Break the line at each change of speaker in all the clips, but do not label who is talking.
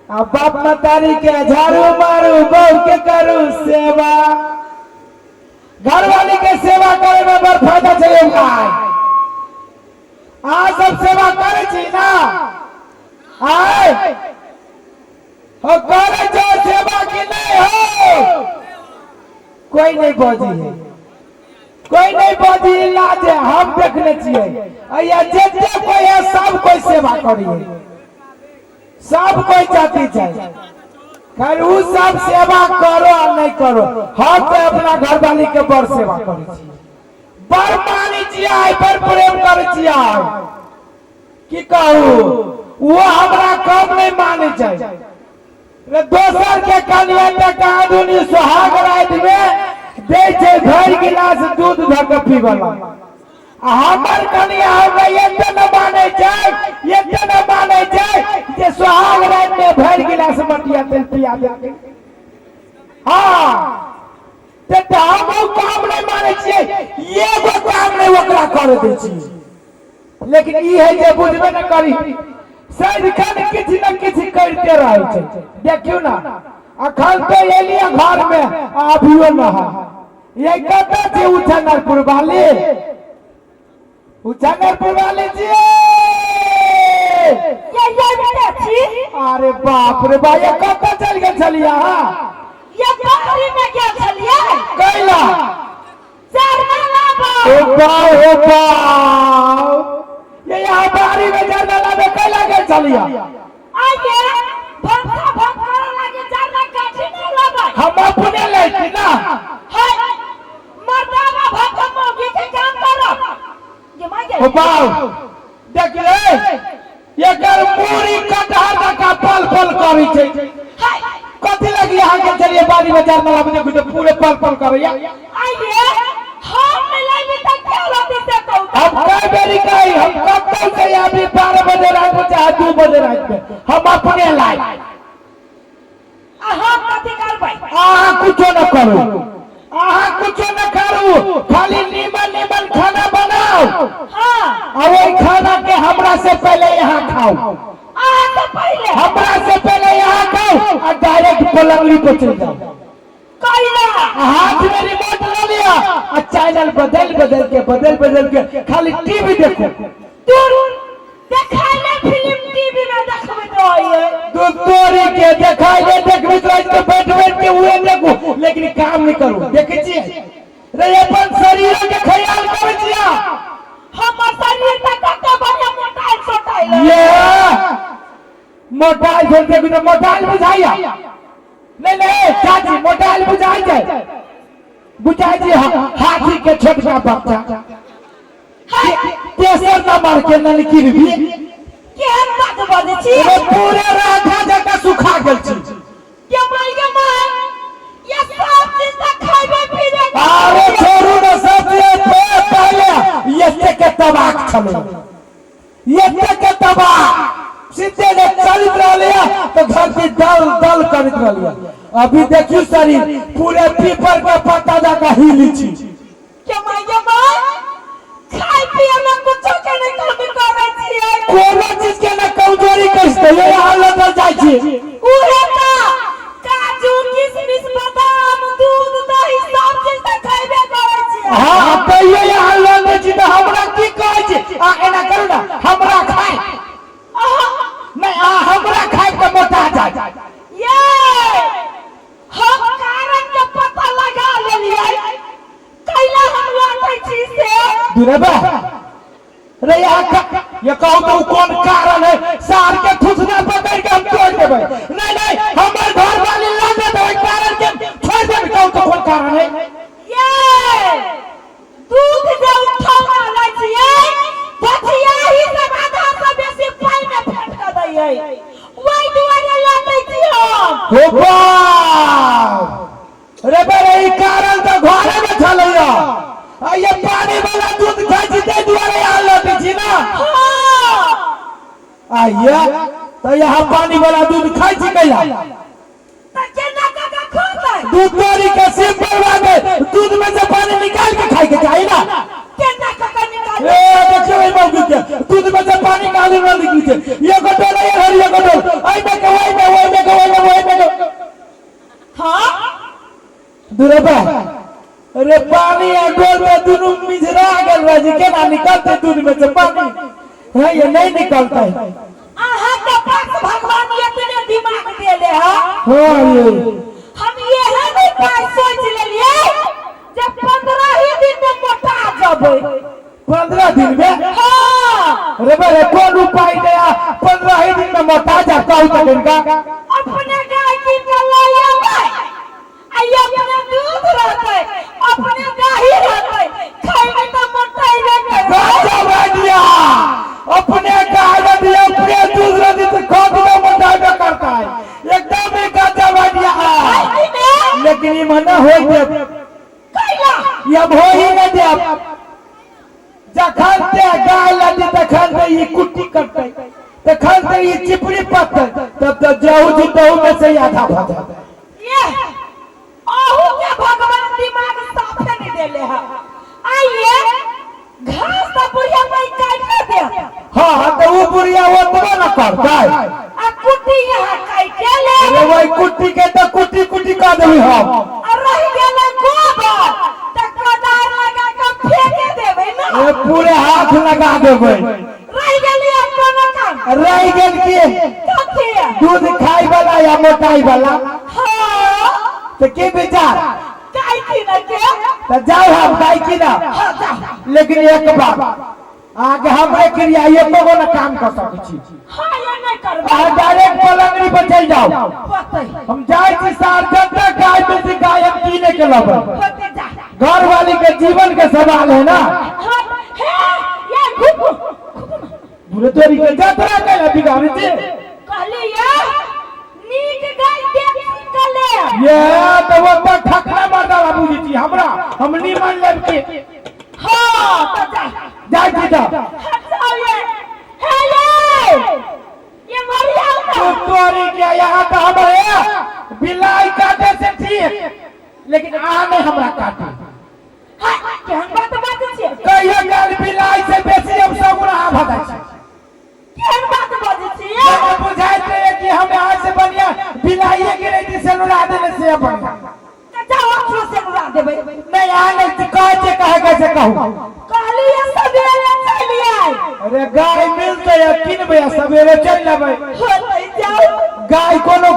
आ बाप महतारी के झाड़ू मारू, बहू के करू सेवा। घरवाली के सेवा करे में बड़ फायदा छै यौ भाई। अहाँ सब सेवा करै छी ना? आय हो करै छो सेवा कि नहीं हो? कोई नहीं बजी है, कोई नहीं बजी लाज है, हम देखने छियै। अइया जते कोई है सब कोई सेवा करी है, सब कोई जाति छै। खैर उ सब सेवा करो आ नहीं करो, हम तो अपना घरवाली के बड़ सेवा करै छी, बड़ मानै छियै, बड़ प्रेम करै छियै। की कहू, वो हमरा कम नहीं मानै छै। रे दोसर के कनिया तक आदमी सोहाग राति में दै छै भरि गिलास दूध धऽ के पीबला, आ हमर कनिया हमरा एते न मानै छै, एते न मानै छै जे सोहाग राति में भरि गिलास मटिया तेल पिया देलकै। हाँ, ते तऽ हम ओ काम नहि मानै छियै, एगो काम नहि ओकरा करे दै छियै। लेकिन ई है जे बुझबे न करी, सदिखन किछु न किछु करिते रहै छै। देखियौ ना, अखन तो एलियै घर में आ अभियो न है। ये कतऽ छै उछनरपुर वाली? उछनरपुर वाली जी,
ये बेटा छी।
अरे बाप रे बा, ये कतऽ चलि गेल छलियै अहाँ?
ये बकरी में गेल छलियै।
कैला?
चरना लाबो।
ओ बाप, ओ बाप, ये यहाँ बाड़ी में जरना लाबे कैला गेल छलियै?
आइए भंसा भंग करे लागे चरना काठी नहीं लाबै।
हम अपने लैती ना।
है मर्दाना भक्त मौगी के काम करो। ये माय
ओ बाप, देख रे, एकर मूड़ी कटहर जकाँ पल पल करै छै।
है
कथी लगी अहाँ के चलिए बाड़ी में जरना लाबे? देखू तऽ पूरे पल पल करैया।
आइए हम मिलाइबे त क्या रहते से कहू।
हम कई बेरी कही, हम कतौ से आबी 12 बजे रात में चाहे 2 बजे रात में, हम अपने लाए।
आ हम कथी करबै?
अहाँ कुछो न करू, अहाँ कुछो न करू, खाली नीमन नीमन खाना बनाओ।
हाँ।
आ वही खाना के हमरा से पहले यहाँ खाओ।
अहाँ से पहले?
हमरा से पहले यहाँ खाओ आ डायरेक्ट पलंगली पर चल जाओ।
कैला?
हाथ में रिमोट ले लिया आ चैनल बदल बदल के, बदल बदल के खाली टीवी देखो।
दूर देखाइ ले फिल्म टीवी में देखबैत रहैये।
दूध तोरी के देखाइ ले देखबैत रहै तऽ बैठ बैठ के उहे देखू, लेकिन काम नहीं करू। देखै छियै रे, अपन शरीर के ख्याल करै छियै।
हमर शरीर तऽ कते बढ़िया मोटाइल सोटाइल है।
ये मोटाइल छोड़ देखू तऽ मोटाइल बुझाइया नहीं? नहीं चाची, मोटाइल बुझाइ छै? बुझाइ छै हाथी के छोटका बच्चा, तेसर नंबर के ननकीर भी।
केहन बात बजै छी?
रे पूरे राधा जकाँ सुखा गेल छी।
के माय गे माय, ये सब चीज तऽ खैबे पीबे।
अरे छोड़ू ने सब चीज, पहले एते के तबाक छलै, एते के तबाक सीधे जे चलित रहलियै तऽ धरती दल दल करैत रहलियै। अभी देखियौ शरीर पूरे पीपर के पत्ता जकाँ हिली छी।
के माय गे माय, खाय पिए में कुछो के नहीं कमी करै छियै।
कोनो चीज के न कमजोरी कहि दैयो, यहाँ लटल जाइ छी।
उहे तऽ काजू किशमिश बादाम दूध दही सब चीज तऽ खैबे करै छियै।
हाँ, तैयो यहाँ लऽ छी तऽ हमरा की कहै छी? आ एना करू ने, हमरा खाय नहीं, आ हमरा खाय के मोटा जाय।
ये हम कारण के पता लगा लेलियै, कैला हम लौटै छी से।
दुरेबा रे, यहाँ ये कहू तो कौन कारण है? सार के थुथना पकड़ के हम तोड़ देबै। नहीं नहीं, हमर घर वाली लौटे तो ओहि कारण के छोड़ देबै। कहू तो कौन कारण है?
ये दूध जे उठौना लै छियै, बचियाही सब आधा से बेसी पानि में फेंट कऽ दैयै, ओहि दुआरे लौटै छी हम।
हो बाप रे बे, ई कारण तऽ घरे में छलैया। आ ये पानी वाला दूध खाइ छी ताहि दुआरे यहाँ लौटै छी ना?
हाँ।
आ ये तऽ यहाँ पानी वाला दूध खाइ छी कैला?
तऽ केना कऽ कऽ खोतै?
दूध तोरी के सिंपल बात है, दूध में से पानी निकाल के खाए के चाही ना।
केना कऽ कऽ निकाल?
ए देखियो ई मौगी के दूध में से पानी निकाले ना निकली छै। ये गोटोल ये हरी, ये गोटोल एहि में के ओहि में, ओहि में। दुरबा अरे पानी आ डोल में दुनू मिझरा गेल रहे जे केना निकलते दूध में से पानी है ये नहीं निकलता है।
अहाँ के पास भगवान एतने दिमाग देले है।
हाँ ये
हम एहन उपाय सोच लेलिए जे 15 ही दिन में मोटा जबै।
15 दिन में?
हाँ।
अरे बे कौन उपाय गया 15 ही दिन में मोटा जा कहू तो इनका
अपने गाय कीन के लऽ अबै आ ई अपने दूध रहतै अपने दही रहतै खैबै तऽ मोटेबे करबै।
गजब आइडिया। अपने गाय रहती अपने दूध रहती तो खुद में मोटाबे करता है। एकदम ही गजब आइडिया है।
खैबी ने?
लेकिन ई मना हो दे
कैला
ये अब हो ही नहीं दे। जखन ते गाय लदी तखन ते ई कुट्टी कटतै तखन ते ई चिपड़ी पकतै तब तो जहू जी तहू में से आधा भऽ जातै।
ये अहू के भगवान दिमाग साफे नहीं देले है। आइए घास तो बुढ़िया माई काट दे।
हाँ तो वो बुढ़िया ओतबो न करतै।
आ कुट्टी यहाँ काटे ले।
अरे वही कुट्टी के तो कुट्टी कुट्टी कर देबी हम।
आ रह गेलै गोबर त कोदार लगा के फेंके देबै ना।
ए पूरे हाथ लगा देबै।
रह गेली कोनो काम।
रह गेल की
कथी?
दूध खाई वाला या मोटाई वाला।
हाँ
तो की विचार?
गाय किने के।
तो जाओ हम गाय किना।
हाँ जाओ।
लेकिन एक बात आगे हमरे क्रिया एको गो ना काम कर सकै छी।
हाँ ये नहीं करबै।
आ डायरेक्ट पलंगड़ी पर चल जाओ।
होतै।
हम जाए छी सार जनता गाय में से गाय हम कीने के लबै।
होतै जा।
घर वाली के जीवन के सवाल है ना।
हाँ हे ये घुमू घुमू।
बुरे तोरी के जतरा के बिगाड़ी छी।
कहली ये नीक गाय देख के ले।
ये तो वो तो ठकरा मर्दा बाबूजी छी हमरा हम नहीं मान लेब के।
हाँ तो जा।
जाए छी तो।
हाँ जाओ ये। हे ये ये मरिया ना।
तू तोरी के यहाँ तो हमरे बिलाई काटे से ठीक लेकिन आ नहीं हमरा काटे।
हाँ केहन बात बाजै छियै?
कहियो काल बिलाई से बेसी हम सब गुना भऽ जाइ छै।
केहन बात बाजै छियै?
हमरा बुझाइत रहे कि हम यहाँ से बढ़िया बिलाइए के रही सेनुरा देने से बढ़िया।
तऽ जाओ अखनो सेनुरा देबै।
नहीं आ नहीं कहै छै कहे कैसे कहू।
कहलियै सवेरे चलि आइ।
अरे गाय मिलतै आ किनबै आ सवेरे चलि लेबै।
होतै जाउ।
गाय कोनो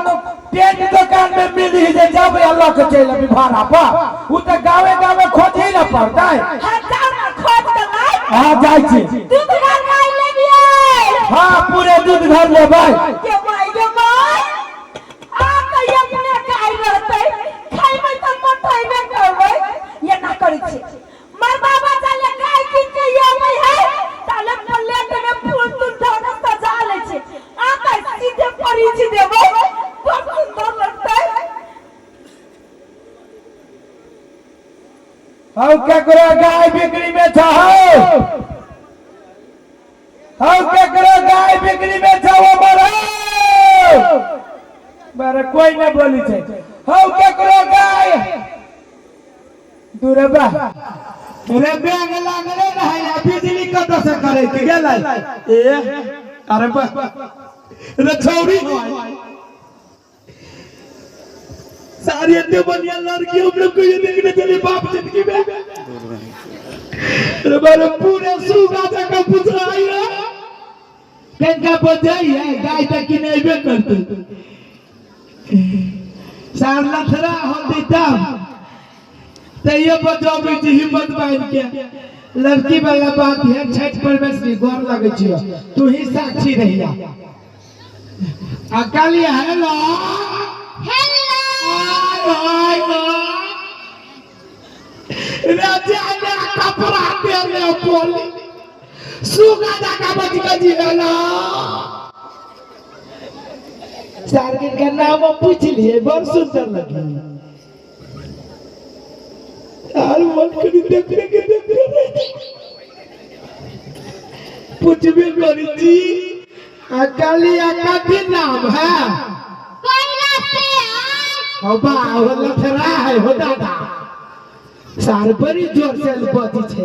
टेंट दुकान में मिली जे जब आ लऽ के चलि अबी भाड़ा पर उ तऽ गावे गावे खोजही ने पड़तै।
हाँ जाउ ने खोज के लाइ।
हाँ जाइ छी।
दूध घर गाय लेबियै।
हाँ पूरे दूध घर लेबै।
के माय गे माय आ तऽ अपने गाय रहतै खैबै तऽ मोटेबे करबै। ये ना करै छी मर बाबा चले गाय कीन के अबै है ताले प्लेट में फूल तूल धऽ के सजा लै छी। आ तऽ सीधे परिछ देबै बड़ सुंदर लगतै।
हौ केकरो गाय बिक्री में छौ? हौ केकरो गाय बिक्री में छौ? मर कोई नहीं बोली छे। हौ केकरो गाय दुरबा
रे बैग लागले रहे आ बिजली कतऽ से करे के गेलै। ए अरे बा रे छौरी सारी इतने बढ़िया लड़की हम लोग को ये देखने चली बाप जिंदगी में। अरे बारे पूरे सूखा जगह पूछ रहा है कनका बजाई है गाय तक की नहीं बे करते सार लथरा होती तब तैयो बजाबै छी हिम्मत बांध के। लड़की वाला बात है छठ परमेश्वरी गोर लगे छियो तू ही साक्षी रहिया। आ काली हेलो
हेलो
हाय राजा ने कपड़ा देले बोली सुगा जाका बच गजी हेलो सारगिन का नाम पूछ लिए बड़ सुंदर लगी। यार मन करी देखते के देखते पूछबे करी जी अकाली कथी नाम है?
कोयला से आय।
हो बा हो लथरा है हो दादा सार बड़ी जोर से बजी छे।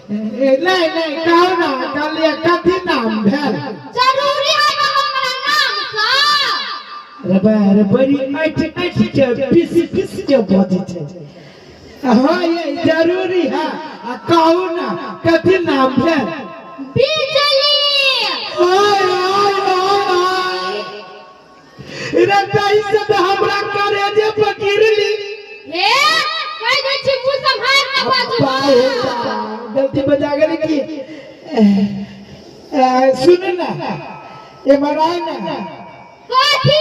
ए नहीं नहीं कहू ना अकाली कथी नाम भेल?
जरूरी है ना हमरा नाम सा?
रे बा रे बड़ी ऐठ ऐठ के पिस पिस के बजै छै। हाँ ये जरूरी है। आ कहू ना कथी नाम भेल?
बिजली।
ओए ओए ओए ओए रे तही से तऽ हमरा करेजे पकड़ली।
हे कहि दै छी मुँह सम्हार के बाजू।
गलती बजा गेली की? सुन ना एमहर आउ ना।
कथी?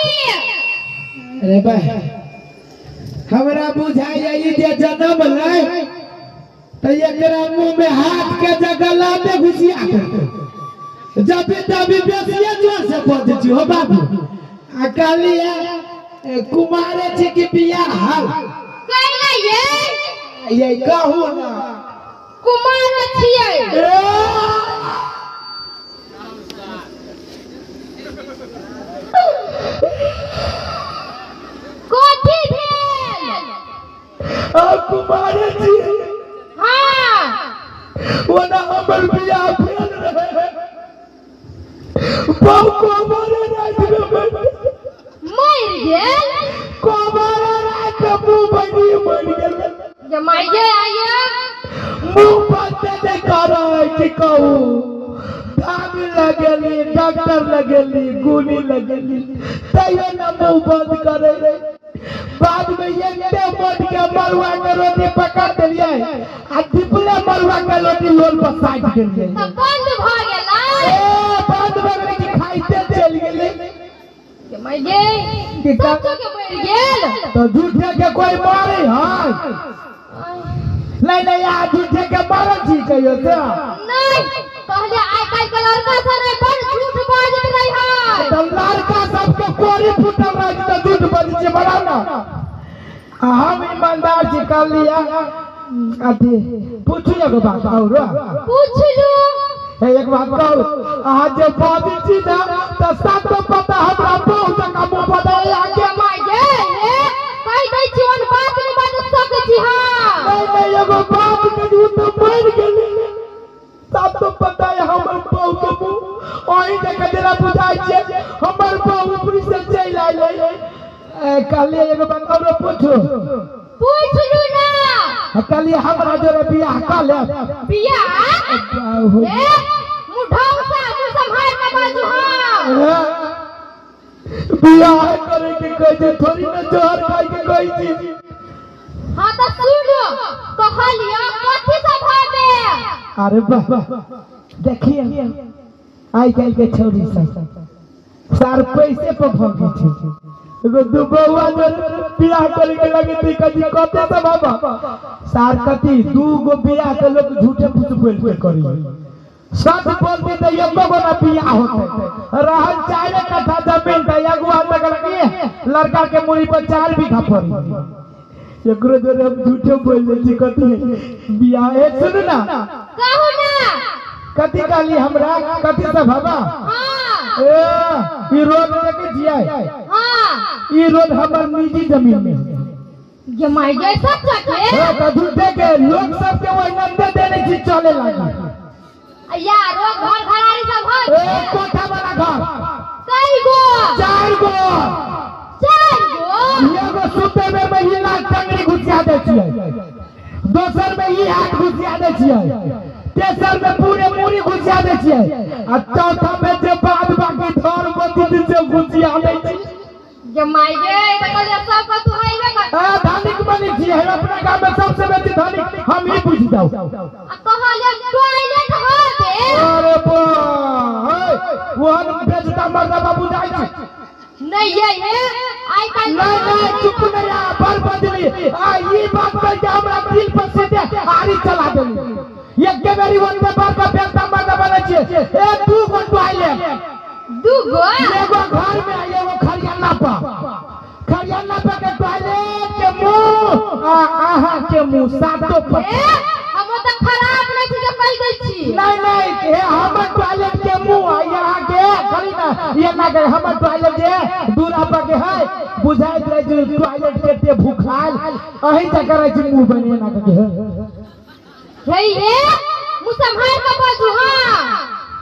अरे बा हमरा बुझाइया ई जे जनम लै तऽ एकरा मुँह में हाथ के जगला पे घुसिया देतै। जब तभी बेसिए जोर से बजै छी हो बाबू। आ कहलियै कुमारे छी कि बियाह हाल?
कैला ये
ये कहू ना।
कुमार छियै। कथी भेल?
आ कुमारे छियै।
हाँ
ओना हमर बियाह भेल रहे। बहु कुमारे राति में
मरि गेल।
कुमारे राति में मुँह बनी मरि गेल।
जमाइये आइए
मुँह बंद नहि करै की कहू। धामी लगेली, डॉक्टर लगेली, गोली लगेली, तैयो न मुँह बंद करे। बाद में एते मोट के मरुआ के रोटी पकड़ देलियै आ डिपले मरुआ के रोटी लोल पर साटि देलियै।
तऽ बंद भऽ गेलै।
ए बंद भऽ गेलै कि खाइते चलि गेलै।
जमाइये सचो के मरि गेल।
तऽ झूठे के कोई मारे है? नहीं नहीं यार झूठे के मारल छी कहियो से?
नहीं कहले आइ काल्हि के लड़का सब रे बड़ झूठ बाजैत रहै है।
तऽ लड़का सबके कोरी फूटल रहै छै तऽ झूठ बजै छै बड़ा ना। आ हम ईमानदार छी कहलियै अथी पूछू एगो बात और।
पूछलू।
एक बात कहू, अहाँ जे बाजै छी ने तऽ सातो पता हमरा बहुत जगह मुँह बदल आगे।
जमाइये हे कहि दै छी ओहन बात नहि बाजि सकै छी हम।
नहीं नहीं एगो बात के झूठ मरि गेली। सातो पता है हमर बहू के मुँह ओहि जगह जेना बुझाइ छै हमर बहू ऊपरी से चलि आयलै। कहलियै एगो बात औरो पूछू।
पूछलू ना।
कहलियै हमरा जोरे बियाह कऽ लेब।
बियाह? ए मुँह ढंग से मुँह सम्हार के बाजू। हाँ
बियाह करे के कहै छै थोड़ी ने जोहर खाइ के कहै छी।
हाँ तऽ सुनू कहलियै कथी सब हबे?
अरे वाह देखिए आइ काल्हि के छौरी सब सार पैसे पर भगै छै। एगो दू बौआ जोरे बियाह करे के लगे थी कथी कते सब हबा सार कथी दू गो बियाह के लोग झूठे फूस बोल के करी। सच बोलते तो एको गो ना बियाह होते। रहल 4 कट्ठा जमीन त अगुआ तक लगी लड़का के मुड़ी पर 4 बीघा पड़ी। एकरो जोरे हम झूठे बोल दै छी कथी बियाह। ए सुनू ना।
कहू ना।
कथी कहली हमरा कथी सब हबा?
हाँ
ए ई रोड देखे छियै?
हाँ
ई रोड हमर निजी जमीन में है।
जमाइये सब चके
ए त झूठे के लोग सब के ओहि नंदे देने छी चले लागी।
यारो घर घरारी सब है।
ए कोठा वाला घर।
कई गो?
4 गो।
4 गो?
एगो सुते में महिला टंगरी घुसिया दै छियै, दोसर में ई हाथ घुसिया दै छियै, तेसर में पूरे मूड़ी घुसिया दै छियै आ चौथा में जे बाद बाकी धर बती से घुसिया दै छियै।
जमाइये तऽ कहलियै सब के तू हैबे कर।
ए धनिक बनी छियै हम अपना गाँव में सबसे बेसी धनिक हम ही बुझि जाउ।
आ कहलियै टॉयलेट हबे?
अरे बा ओहन बेचता मर्दा बाबू जाइ छै।
नहीं ये हे आइ काल्हि
नहीं नहीं चुप नहीं आ बड़ बदली आ ई बात कह के हमरा दिल पर सीधे आरी चला देली। एक बेरी ओते बड़का बेचता मर्दा बनै छियै। ए 2 गो टॉयलेट।
2 गो?
एगो घर में एगो खरियाना पर। खरियाना पर के टॉयलेट के मुँह आ आहा के मुँह सातो पर।
ए हम तऽ खराब नहीं छी जे कहि दै छी।
नहीं नहीं हे हमर टॉयलेट के मुँह आ यहाँ के खाली ना ये ना के हमर टॉयलेट जे दूरा पर के है बुझाइत रहे छै टॉयलेट के ते भूखाल अही जगह रहे छै मुँह बने ना के।
हे हे मुँह सम्हार के बाजू। हाँ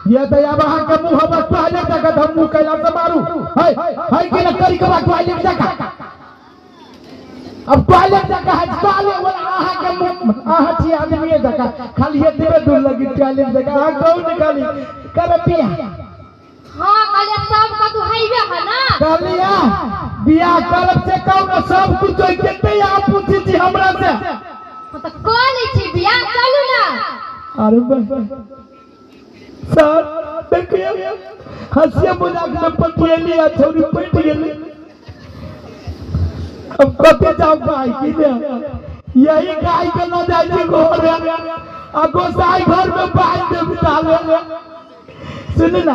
ये तो अब अहाँ के मुंह हमर टॉयलेट जका हम मुंह कैला से मारू है है कि न करी के बाद टॉयलेट जका अब टॉयलेट जका है टॉयलेट वाला अहाँ के मुंह अहाँ छी आदमी जका खाली ये देवे दूर लगी टॉयलेट जका अहाँ कहू निकाली कर बियाह।
हाँ कहलिए सब कतु हैबे है ना।
कहलिया बियाह करब से कहू ना सब कुछ होई केते अहाँ पूछी छी हमरा से।
हाँ, तो कऽ लै छी बियाह चलू ना।
अरे सर देखिए हंसिया मजाक में पटियली आ छौरी पट गेली। अब कते जाओ गाय की ने यही गाय के न जाय छी घर आ गोसाई घर में बांध दे बिताले। सुन ना।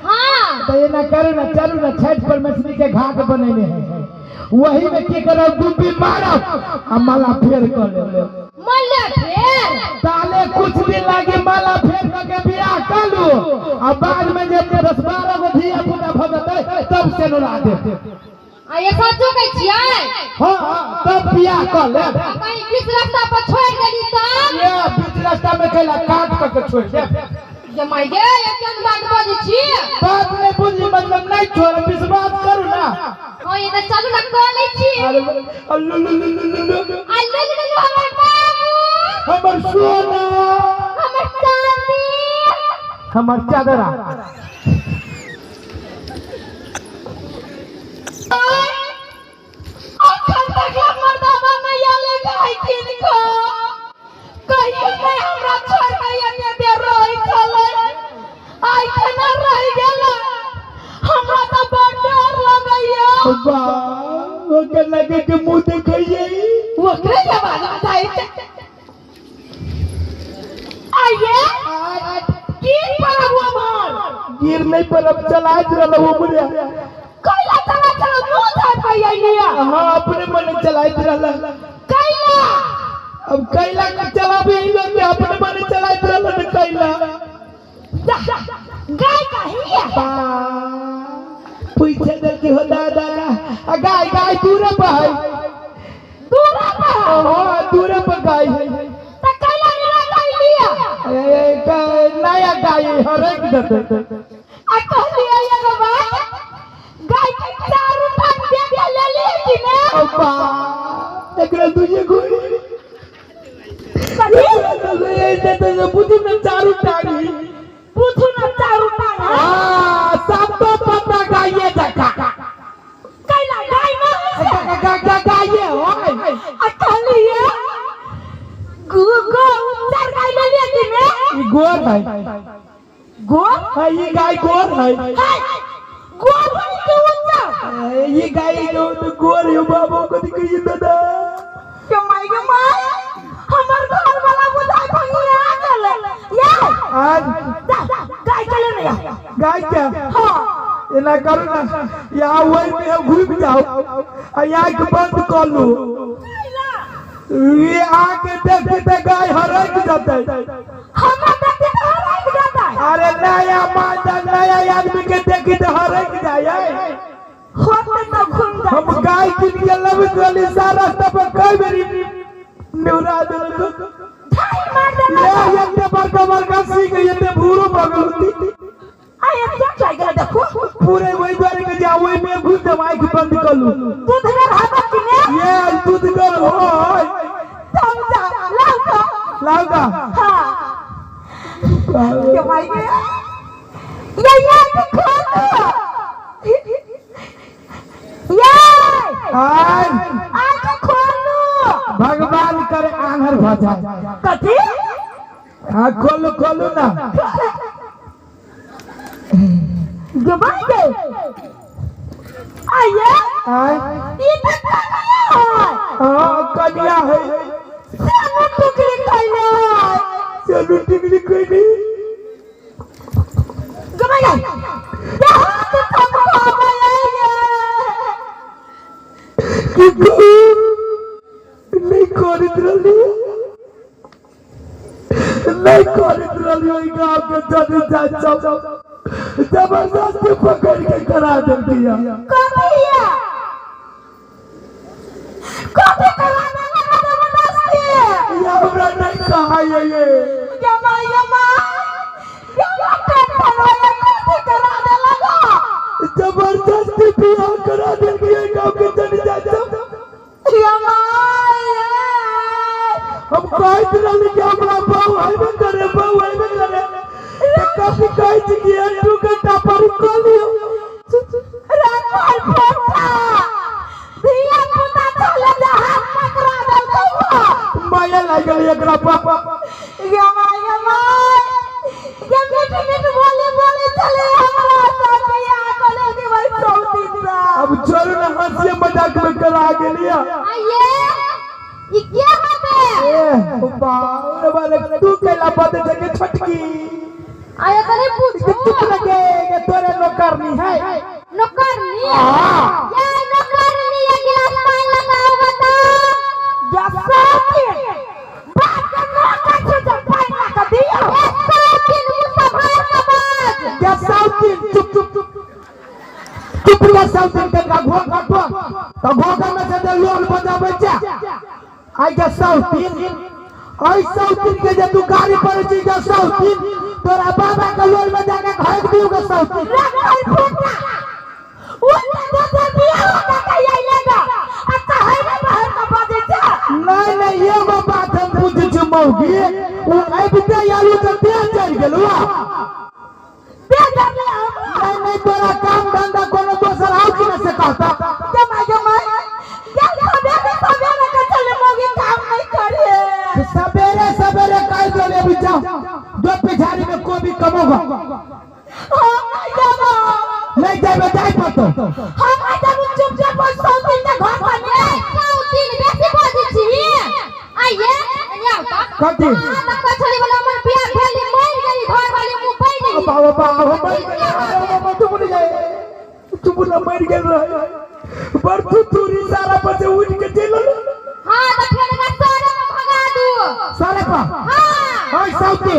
हाँ
तो ये ना करू ना चलू ना छठ परमेश्वरी के घाट बनेने है वही में की करो डुबी मारो आ माला फेर कर ले
मल्ले फेर
ताले कुछ दिन लागे माला फेर के बियाह कर लू आ बाद में जब 10-12 गो धिया पुता भ जतै तब से नुला दे।
आ ये सचो कहै छियै?
हाँ हाँ तब बियाह कर ले।
आ कहीं बीच रास्ता पर छोड़ देली तब?
ये बीच रास्ता में कैला काट कर के छोड़ दे।
ये माय गे ये केहन बात बजै छी?
बात नहीं बुझली मतलब नहीं छोड़ विश्वास करू ना।
हाँ ये तो चलू ना कऽ लै छी।
अरे अल्लू लू लू लू लू
आ लू लू लू हमर बाबू
हमर सोना
हमर चांदी
हमर चादरा।
अखन तक मर्दाबा नहीं आले गाय कीन कऽ कहियो नहीं हमरा छोड़ के एते देर रहै छलै आइ केना रहि गेलै हमरा तऽ बड़ डर लगैया।
वाह ओकर लगे के मुंह देखैयै
ओकरे आवाज जाइ छै। आइए की परब हमर
गिर नहीं परब चलाइत रहलहुँ बुढ़िया।
कैला चला चला मुंह धोइ पइलिया।
हाँ अपने मन चलाइत रहल
कैला
अब कैला के चलाबे ही लोग के अपने मन चलाइत रहल न कैला
जा गाय कहिया
पूछे दल की हो दादा आ गाय गाय दूर पर है
दूर पर
हां दूर पर गाय है
त कैला निरा कैलिया
ए नया गाय हरेक देते।
आ कहलिया एगो बात गाय के चारू टांग देख के लेली कि ने?
अब्बा एकरा दुइये गोरी
कथी
बुझू न चारू टांग
पूछू न चारू टांग।
हां सातो पत्ता गाये जका
कैला गाय न होय
गा गा गाये होय।
आ कहलिया गो गो चार गाय लेली कि ने?
ई गोर है
गोर
हां ई गाय गोर है
हाय गोर होय के ऊंचा
ये गाय जो तो गोर हो बाबू को दिखई दादा
के माय गे my हमर घर वाला बुझाय भंगिया गेलै ये
आज
जा गाय के लेने आ
गाय क्या
हां
एना करू ना यहाँ वही में घूम जाओ आ यहाँ के बंद कर लू ये आके देखते ते गाय हरक जतै
हमरा देखते त हरक जतै।
अरे नया मांजा नया आदमी के देखी ते हरक जाय
होते त घूम जाय।
हम गाय किन के लबत वाली सारा रास्ता पर कई बेरी निवरा देलक
ढाई मार देलक।
ये एते बड़का बड़का सीख एते भूरो बगल होती
आ एक जाय गेलै देखू
पूरे वही द्वारे के जा वही में घुस दे आंख बंद कर लू
दूध गर हाथ कि ने?
ये दूध गर होय
तब जा लाउ तो
लाउ का
हां के माय गे ये ये के खोल ये
आज
आंख खोलू
भगवान करे आंधर भ जाए
कथी?
हां खोलू खोलू ना
जबाई गे आइए
आय
ई त कनिया है
हां कनिया है
सेनु टुकड़ी खैले है
सेनु टुकड़ी खैली
जबाई गे हाथ थपथपाबै गे
की कहू नहीं करैत रहली नहीं करैत रहली ओहि गाँव के जन जात सब जबरदस्ती पकड़ के करा देलकिया।
कथिया कथी करा देलक जबरदस्ती?
ये हमरा नहीं कहा ये
जमाई जमाई जमा टेंशन
करा दिल के गांव के जन चाचा हम कहत रहली कि हमरा बहू आइबे करे बहू आइबे करे त कभी कहत कि 2 घंटा पर कर लियो
राखल पोता धिया पुता चले जा हाथ पकड़ा देलकौ
माया लागल एकरा पापा
गे माय गे माय गे मीठ मीठ बोले बोले चले हमरा सब बियाह करे के भाई सौती सा
अब छोड़ू ना हंसी मजाक में करा गेलिया
आइए ई क्या हबे
ए बाप रे बाप तू केला बद जगे छोटकी
आया तने पूछो
चुप लगे के तोरे नौकरनी है
नौकरनी
हाँ।
ये नौकरनी ये गिलास पानी लगाओ बता
सौती बात के नौका छे जब पानी लगा दियो
ए सौतीन मुंह संभाल के बाज
या साउथी चुप चुप चुप या साउथी के का घो काटो तो घोगा में से लोल बजाबै छै आई के साउथी आई साउथी के जे तू गाड़ी पर छी के साउथी तोरा बाबा के लोल में जाके खैक दियो के साउथी
राखल पोता उन्ने दोसर बियाह होता के आइलेगा अच्छा है ना बाहर का बाजे जा
नहीं नहीं एगो बात हम पूछै छी मौगी उ आबिते आलू के दे चलि गेलौ
दे दे हमरा
नहीं नहीं तोरा काम धंधा कोनो दोसर आउ कि न से कहता
जमा जमा जब सवेरे सवेरे के चले मोगी काम नहीं करे
सवेरे सवेरे काहे चले अभी जाओ जो पिछाड़ी में कोबी कमोगा
हम नहीं जाबो
नहीं जाबे जाई पतो
हम नहीं जाबो चुपचाप बस सौतीन के घर पर
ए
नहीं
सौतीन बेसी बाजै छी आइए एने आओ त
कथी?
हां त कछली वाला हमर बियाह भेली मर गेली घर वाली मुंह बैठ गेली
बाबा बाबा मर गेल चुप नहीं जाए चुप ना मर गेल रहे बड़ तू तूरी सारा पर से उठ के चल
हां त फेर एकरा सारे में भगा दू
सारे पा
हां
ओए साउथी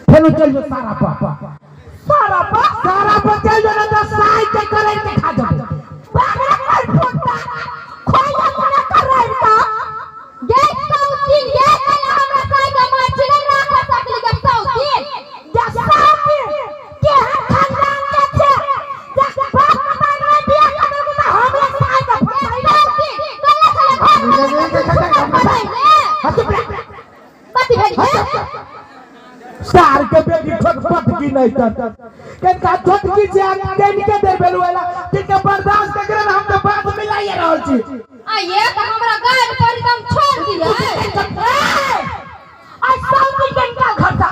फेरो चल जो सारा पा
सारा पा
सारा पा चल जो ना तो साई के करे के खा जाबे
बागरा कर फुटा खोया कोना कर रही का
गे सौतीन गे कला हमरा साई के मार नहीं राख सकली के सौतीन
जा सौतीन के हम खानदान के छे जा बाप माता नहीं बियाह करे के त हमरा साई के
ए सौतीन कला चले घर में कथी भेली
सार के बेटी ठोक पटकी नहीं तर कनका छोटकी छै कन के देर भेल वाला तिनका बर्दाश्त करे हम तो बात मिलाइए रहल छी
आइए त हमरा गाड़ पर एकदम छोड़ दिया
आई सौतीन के निकाल घर से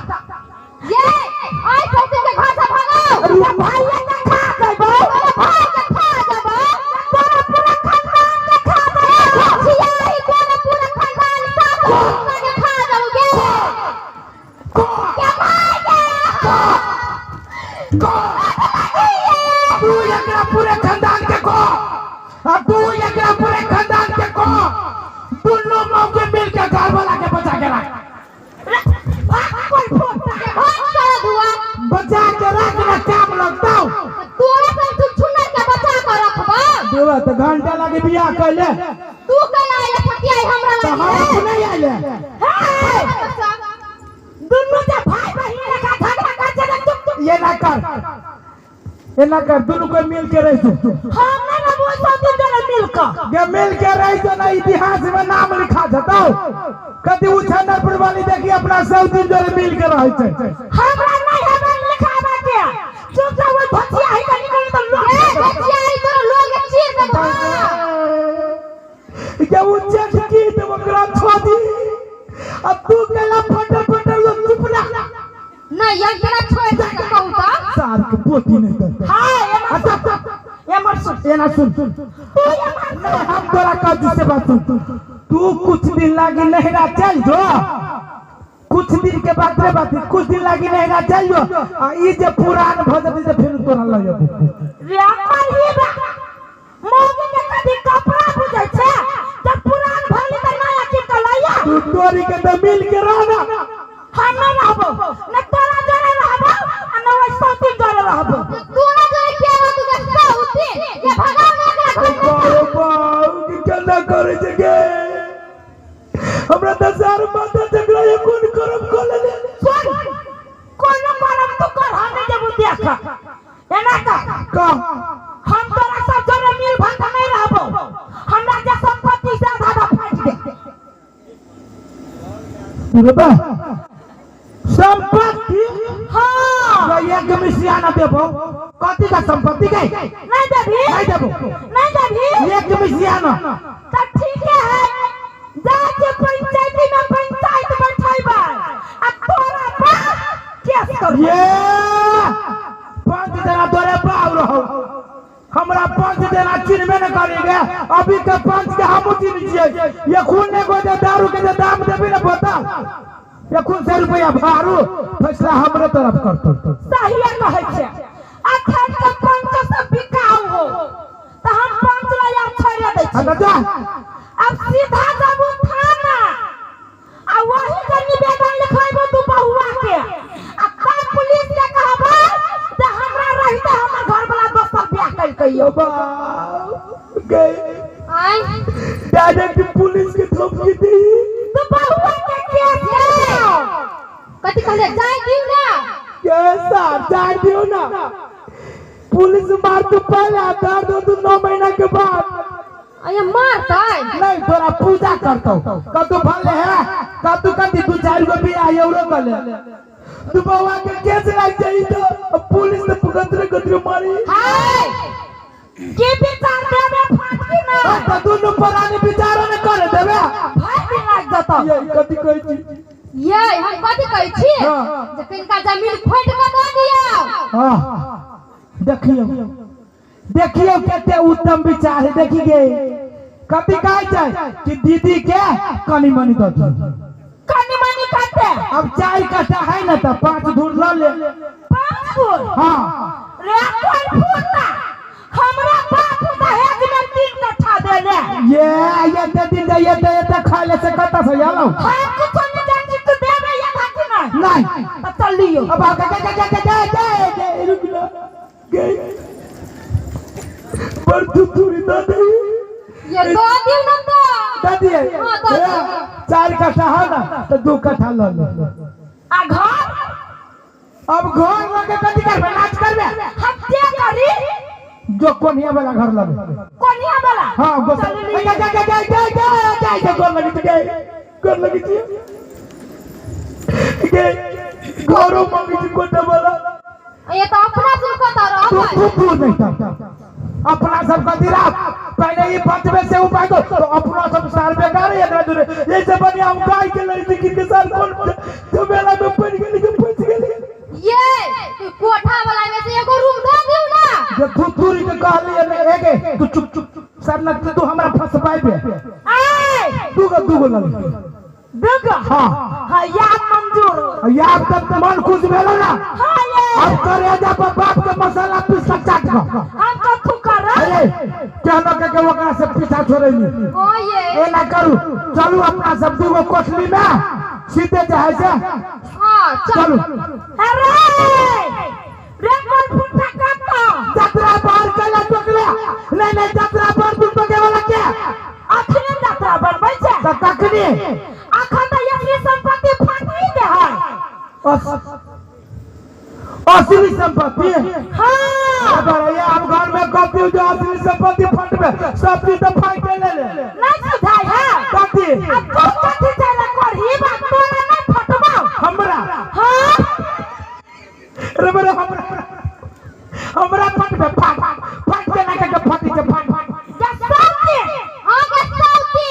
ये आई सौतीन के घर से भगाओ
अरे भाई के खा गए
अरे भाई के खा जाबो
तोरा पूरा खानदान के खा गए
छियाई तोरा पूरा खानदान सब कुत्ता के खा जाबो गे के भाई के
तू एकरा पूरे खानदान के को आ तू एकरा पूरे खानदान के को दुनू मौके मिल के घर वाला के बचा के रख
कोई फुटा
भाग कर दुआ
बचा के रख ना काम लगताऊ
तोरा सब छुछुनर के बचा के रखबो
देवा तो घंटा लागे बियाह कैले
तू कला आइले फटियाई हमरा
तो हम
लागी
नहीं आइले
बच्चा
दुनू जे भाई बहिन लेखा झगड़ा कर छै त चुप चुप
ये ना कर ये ना कर दुनू को मिल के रह तू
हम नहीं रहबो सौतीन जरे मिल के
के मिल के रह जो ना इतिहास में नाम लिखा जताओ कति उ छंदरपुर वाली देखी अपना सब दिन जोरे मिल के रह छै
हमरा नहीं हमरा लिखावा के चुपचाप ओइ भचिया ही के निकल त
ए
लोग
बचियाई तोरा लोग चीर देबो
के उ चटकी तो ओकरा छोड़ दी अब तू केला फटर फटर लोग चुप ना
नहीं हम केना छोड़ दे कहू त
सार के पोती नहीं तर
हां एमर
अच्छा
एमर सुन
एना सुन
तू एमर
नहीं हम तोरा काजू से बात सुन तू कुछ दिन लागी नहरा चल जो कुछ दिन के बाद रे बात कुछ दिन लागी नहरा चल जो आ ई जे पुरान भ जतै से फिर तोरा लऽ जेबो
रे कही बा मौगी के कभी कपड़ा बुझै छै जब पुरान भइली त नया किन के लैया
तू तोरी के तो मिल के रहना
हम नहीं रहबो न तोरा जरे रहबो आ न ओइ सौतीन जरे रहबो
तोरा जोरे के रहतु के सौतीन ये भगाओ ना एकरा घर में
बाबू बाबू की केना करै छै गे हमरा तऽ सार माथा चकरा ये कोन करम कऽ लेले
सुन कोनो करम तू कर हम नहीं जेबू देख एना कर
कह
हम तोरा
रे बा संपत्ति।
हाँ।
तो एक मिसिया ना देबो, कथी का संपत्ति के?
नहीं देबी?
नहीं देबो।
नहीं देबी?
एक मिसिया ना।
तो ठीक है, जाके पंचायती में पंचायत बैठाइबा आ तोरा बाप केस करबो।
ये 5 जना तोरे बाप रहो, हमरा 5 जना चिन्हबे न करेंगे। अभी के 5 के हमहू चिन्ह छियै। ये खून ने को दे दारू के जे दाम देबी न बोतल, ये खून से रुपया भारू फैसला हमरे तरफ करतो।
सही कहै छै। अखन के 5 सब बिकाउ हो त हम 5 ला यार छोड़ दै छी।
अच्छा जा।
अब सीधा जाबू थाना आ वही के निवेदन लिखाइबो तू बहुआ के, आ तब पुलिस के कहबो जे हमरा रहिते हमर घर वाला दोसर बियाह कइलकै।
बाप गए।
आय।
डायरेक्ट पुलिस के धमकी दी।
तू बहुआ के केस करियो।
कथी कहले जाय दियौ ना?
कैसा जाय दियो ना, पुलिस मार तू पहले दर्द हो तू 9 महीना के बाद।
अये मारतै?
नहीं तोरा पूजा करतो कतू भले है कतू कति 2-4 गो बियाह एवरो कर ले। तू बउआ के केस लाग जाई तो पुलिस ने गतरे गतरे मारी।
हाय की विचार देबे फाटकी ना?
तो दुनु परानी विचारो ने करे देबे।
भाई भी लाग जतो।
ये कथी कहै छी?
ये हम कथी कहै छी?
हाँ।
जे कनिका जमीन खोटि कऽ दऽ दियौ।
हाँ देखियो देखियो कते उत्तम विचार है। देखी गे कथी कहै छै कि दीदी के कनी मनी दऽ दियौ।
कनी मनी कते?
अब 4 कट्ठा है ना तो 5 धूर ल ले।
5 धूर?
हाँ।
रे कोन फूटा हमरा बाप दहेज में 3 कट्ठा देले।
ये ये ते दिन दे ये ते ये ते खाए ले से कत्ता से आलो।
हम कुछ नहीं जान छी तू देबे या धाकी नहीं?
नहीं।
तो चल लियो।
अब आ के के के के के के रुक ना गए पर तू तूरी दे दे।
ये दऽ दियौ ना तो।
दे दिए।
हाँ, दऽ दियौ।
4 कट्ठा है ना तो 2 कट्ठा ल ले।
आ घर?
अब घर लगे कथी करबे? नाच करबे?
हम के करी?
जो कोनिया वाला घर लगे।
कोनिया वाला?
हाँ, गोसा।
चल लियो।
जा, जा, जा, जा, जा, जा, जा, गोर लगी छी, गोर लगी छी। गे, घरो मांगी छी कोटा वाला।
ये तो अपना सुन कत रहबै।
तू, तू, तू नहीं था। अपना सब का दिला पहले ये बचवे से उपाय को तो अपना सब साल बेकार है एकरा जुड़े। ये सब बढ़िया हम गाय के लड़की किन के साथ कौन झमेला में पड़ गेली के फंस गेली।
ये तू कोठा वाला में से एगो रूम दऽ दियौ ना।
जे तू तूरी के कहली ने एगे तू चुप चुप सर लग तू हमरा फंसबाइबे।
आय
दू गो लग
दू गो।
हां
हां याद मंजूर।
याद तब मन खुश भेलो ना।
हां ये
अब करे जा बाप के मसाला पीस के चाट क।
हम कथू कर?
अरे कहलो के के ओकरा से पीछा छोड़ै नी।
ओ ये
एना करू चलू अपना सब 2 गो कोठली में सीधे जाय से।
हां
चलू।
अरे रे कोन फुटा कत
जतरा बाहर कला टोकला। नहीं नहीं जतरा पर तू टोके वाला के
अखने जतरा बनबै छै
त तखनी
अखन त असली संपत्ति फाटी दे है।
असली संपत्ति?
हां।
अगर ये आप घर में कथी जो असली संपत्ति फटबे सब चीज तो फाट के ले ले।
नहीं सुधाई है
कथी?
अब तू कथी चले करही बात तोरा नहीं फटबो
हमरा।
हां
रे बरे हमरा हमरा फटबे फाट फाट के ना के फटी के फाट फाट।
जा सौती।
हां के सौती।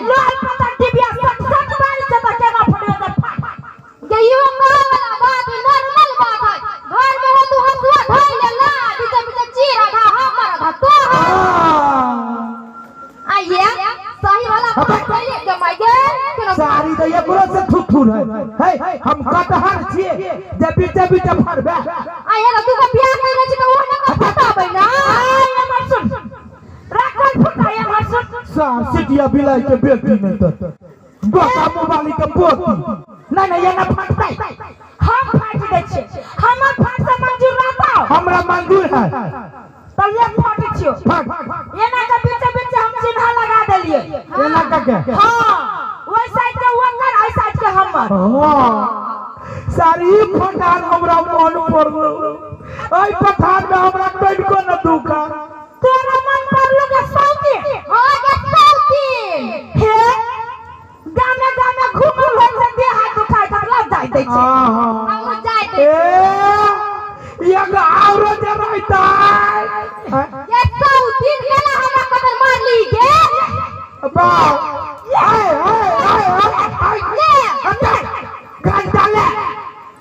लोल पता डिबिया सट सट मारी छै त केना फटबे त फाट।
गे यो कहे वाला बात नॉर्मल बात है। घर में हो तू हंसुआ धइ ले ना बीचे बीचे चीर आधा हमर आधा तोहर। आ ये सही वाला बात कहिए के my गे
सारी तो एकरो से थुथुर है। हे हम कटहर छिए जे बीचे बीचे फरबे।
आ ये तू के बियाह कइले छी त ओ ना के फटाबै ना।
आ ये मत सुन राखल फुटा ये मत सुन।
सार सिटिया बिलाई के बेटी में तो गोटा मोबाइल के पोती। नहीं नहीं ये ना फटतै।
हम फाट दै छियै, हमर फाट से मंजूर रहतौ?
हमरा मंजूर है।
त ये फाट छियो।
फाट।
एना के बीचे बीचे हम चिन्ह लगा देलियै।
एना के के?
हां ओइ साइड के ओकर एहि साइड के हमर।
हां सारी फटान हमरा मन पड़लो। एहि पठान में हमरा कनिको न दुखा।
तोरा मन पड़लो के सौती?
हां के सौती।
हे गामे गामे घुमल होइ छै देहाती।
हाँ हाँ।
हम जाय
ए एगो औरो जे रहतै।
ये सब दिन केना हमरा कतल मारली गे?
बाप आय आय आय आय।
ले।
घंटा ले।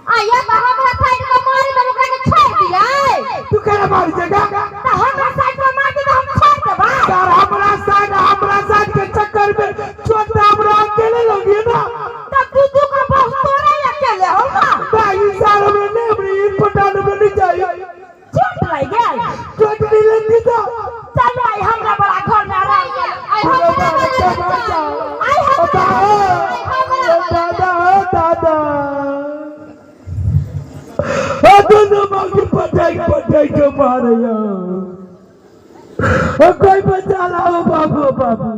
आ ये तो हमरा साइड के मारी त ओकरा के छोड़ दियै।
तू केना मारी जगह?
त हमरा साइड के मारती त हम छोड़ देबा।
यार हमरा साइड के चक्कर में छोटा हमरा अकेले लगी ना।
त तू तू का बहुत तोरा अकेले हो ना।
भाई सारा में नहीं अपनी पटाने में नहीं चाहिए।
चोट लग गेल।
चोट नहीं लगी तो
चलो आई हमरा बड़ा घर में आराम कर।
आई हमरा वाला।
आई हमरा।
दादा दादा ओ दोनों बाकी पटाई पटाई के मारे ओ कोई बचा लाओ बाबू बाबू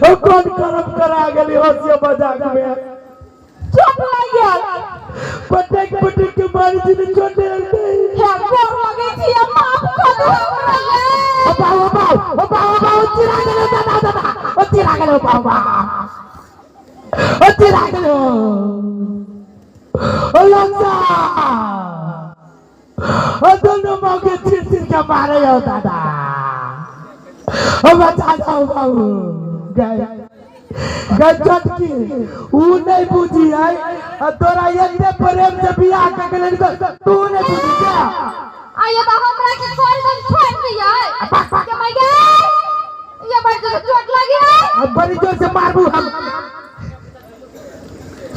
ओ कौन करम करा गेली हंसिया मजाक में।
चोट लग गेल।
पटक पटक के मारे जिन्हें चोट लग गई।
हे गोर लगे छी, माफ कर दो हमरा।
ओ बाबू बाबू ओ बाबू बाबू चिरा गेलो दादा दादा ओ चिरा गेलो बाबा ओ चिरा गेलो ओ लंसा ओ दोनों मौके चिर चिर के मारे हो दादा ओ बचा जाओ बाबू गए गजब की ऊ नहीं बुझी है और तोरा एते प्रेम से बियाह के गेलै तो तू नहीं बुझी क्या?
आ ये तो हमरा के छोड़ दम छोड़ दियै के मैं गे ये बड़ जोर चोट लगी है।
अब बड़ी जोर से मारबू हम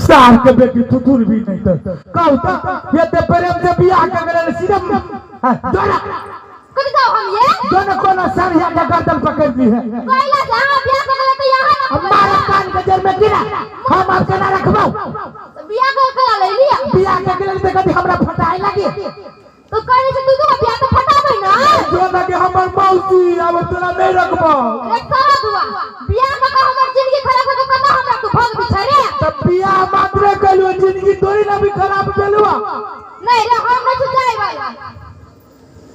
सार के बेटी थुथुर भी नहीं तो कहू तो एते प्रेम से बियाह के गेलै सीधा दोनों
कभी जाओ हम ये
दोनों कोनो सरिया के गर्दन पकड़ ली है।
कैला से अहाँ बियाह कर गेलै त यहाँ ना
अब मारा कान के जर में गिरा हम आपके ना रखबो।
बियाह कर करा ले लिया।
बियाह के गेलै त कभी हमरा फटाए लगी
तो कहले से तू तू बियाह तो फटाबै ना।
जो ना के हमर मौसी अब तोरा नहीं रखबो।
रे सारा दुआ बियाह कर के हमर जिंदगी खराब हो कता हमरा तू भग बिछरे।
त बियाह मात्र कइलो जिंदगी तोरी ना भी खराब भेलुआ।
नहीं रे हम नहीं जाय वाला।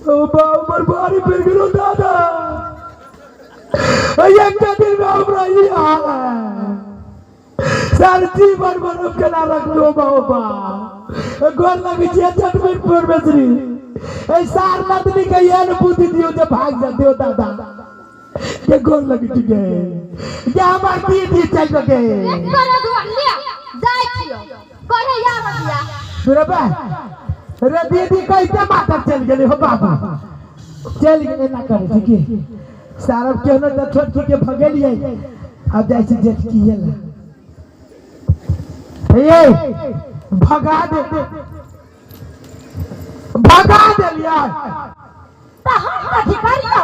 ओ बाप पर भारी पड़ गेलो दादा एक दिन में हमरा ई हाल है सार जीवन भर हम केना रखलो बाबा गोर लगी छियै चटमिट परमेश्वरी ए सार नदनी के एहन बुद्धि दियो जे भाग जाते हो दादा के गोर लगी छियै जे हमर दीदी चल गे।
रे सारा दुआ ले जाय छियो करे यार बियाह।
सुनबे रे दीदी कैसे माता चल गेली हो बाबा चल गेले ना करे छी की सारब केहनो त छोट के भगेलियै अब जाइ छी जेठकी ला हे भगा दे भगा देलियै
त हम कथी करियौ?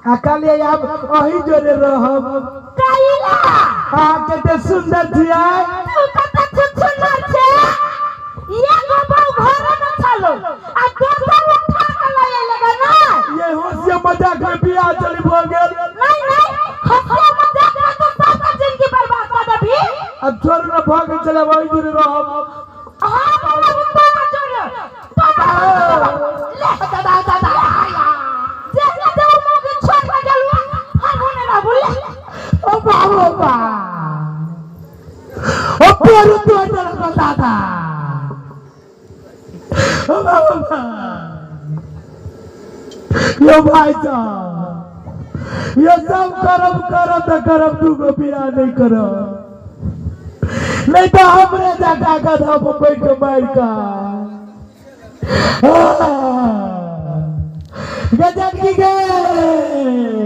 आ कहलियै आब अही जोरे रहब।
कैला?
अहाँ कते सुन्दर छियै।
तू कते सुन्दर छै। एगो बहु घर में छलो आ दोसर उठा के लए एलै ना।
ये होशिया मजाक में बियाह चली भ गेल।
नहीं नहीं हंसिया मजाक में तो सबका जिंदगी बर्बाद कर देबी।
अब छोड़ ना भाग चले वही जोरे रहब।
हां बोला तोरा जोरे तोरा ले
दादा दादा
जेना देव मोके छोड़ के गेलु हम होने ना बोले।
ओ बाबू बा ओ पेरू तो डर दादा ओ बाबू बा यो भाई साहब ये सब करम करम त करम तू को बियाह नहीं करब नहीं तो हमरे जाका गधा पर बैठ के मार का गजब की गए।